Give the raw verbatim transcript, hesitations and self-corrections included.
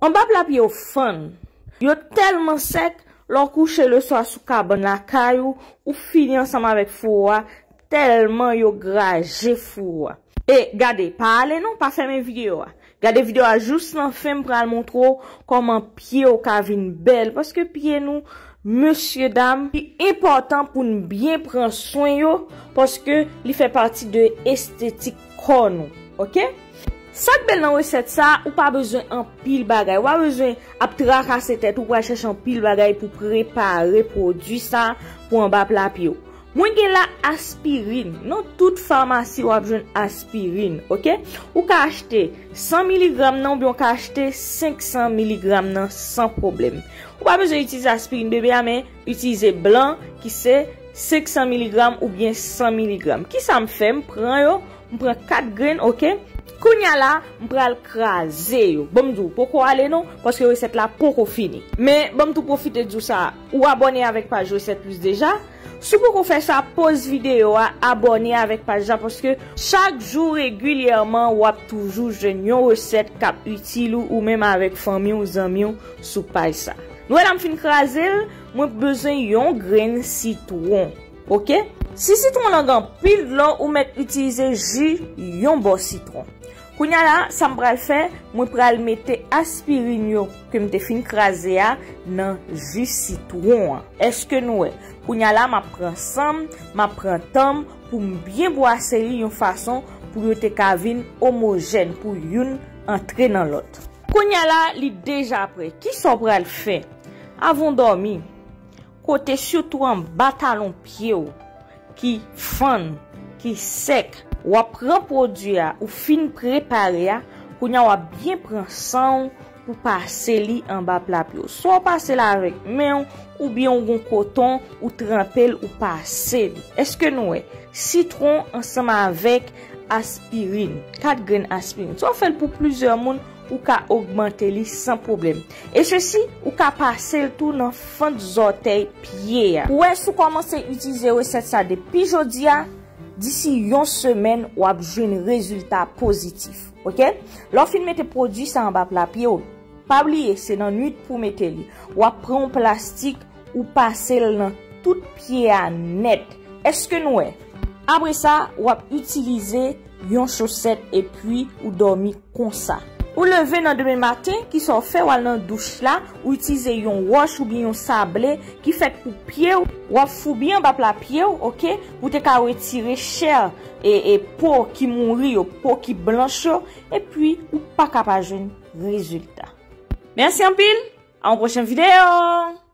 Anba pla pye w fann. Yo tèlman sèk, lè w kouche leswa sou kabann lakay ou, ou fini ansanm avèk fouro a, tèlman yo graje fouro a. E gade, pa ale non, pa fèmen videyo a. Gade videyo a jous nan fen, m pral montre w kòman pye w ka vin bèl, paske pye nou, mesye dam, li enpòtan pou n byen pran swen yo, paske li fè pati de estetik kò nou, oke? Sa k bèl nan resèt sa, ou pa bezwen anpil bagay, ou pa bezwen ap trakase tèt ou pou al chèche anpil bagay pou prepare pwodui sa pou anba pla pye w. Mwen gen la aspirin. Nan tout famasi w ap jwenn aspirin, oke? Ou ka achte san miligram nan oubyen w ka achte senk san miligram nan san pwoblèm. Ou pa bezwen itilize aspirin bebe a, men itilize blan ki se senk san miligram oubyen san miligram. Kisa m fè? M pran yo, m pran kat grenn, oke? Kounye a la, m pral kraze yo. Bon, m di w, poko ale non, paske resèt la poko fini. Men, ban m tou pwofite di w sa, ou abòne avèk paj Resèt Plis deja? Si w poko fè sa, poz videyo a, abòne avèk paj la, paske chak jou regilyèman, w ap toujou jwenn yon resèt k ap itil ou, ou menm avèk fanmi w, zanmi w sou paj sa. Nou wè la m fin kraze l, mwen bezwen yon grenn sitwon. Oke? Si sitwon lan gen anpil dlo, ou mèt itilize ji yon bò sitwon. Kounye a la, sa m pral fè, mwen pral mete aspirin yo ke m te fin kraze a nan ji sitwon an. Èske nou wè? Kounye a la, m ap pran san m, m ap pran tan m pou m byen bwase li yon fason pou yo te ka vin omojèn, pou youn antre nan lòt. Kounye a la, li deja prè. Kisa w pral fè? Avan w dòmi, kote sitou anba talon pye w ki fann, ki sèk, w ap pran pwodui a ou fin prepare a, kounye a w ap byen pran san w pou pase li anba pla pye w. Swa w pase l avèk men w, oubyen w gon koton, ou tranpe l, ou pase li. Èske nou wè? Sitwon ansanm avèk aspirin, kat grenn aspirin. Si w ap fè l pou plizyè moun, ou ka ogmante li san pwoblèm. E sesi, ou ka pase l tou nan fant zòtèy pye a. Ou wè, si w kòmanse itilize resèt sa depi jodi a, disi yon semèn, w ap jwenn rezilta pozitif. Oke? Lè w fin mete pwodui sa anba pla pye w, pa bliye, se nan nwit pou w mete li. W ap pran yon plastik, ou pase l nan tout pye a nèt. Èske nou wè? Apre sa, w ap itilize yon chosèt epi ou dòmi konsa. Ou leve nan demen maten, kisa w fè? W al nan douch la, ou itilize yon wòch oubyen yon sable ki fèt pou pye w, w ap foubi anba pla pye w, oke? Pou te ka retire chè e, e po ki mouri yo, po ki blanch yo, epi ou pa ka pa jwenn rezilta. Mèsi anpil, a yon pwochen videyo!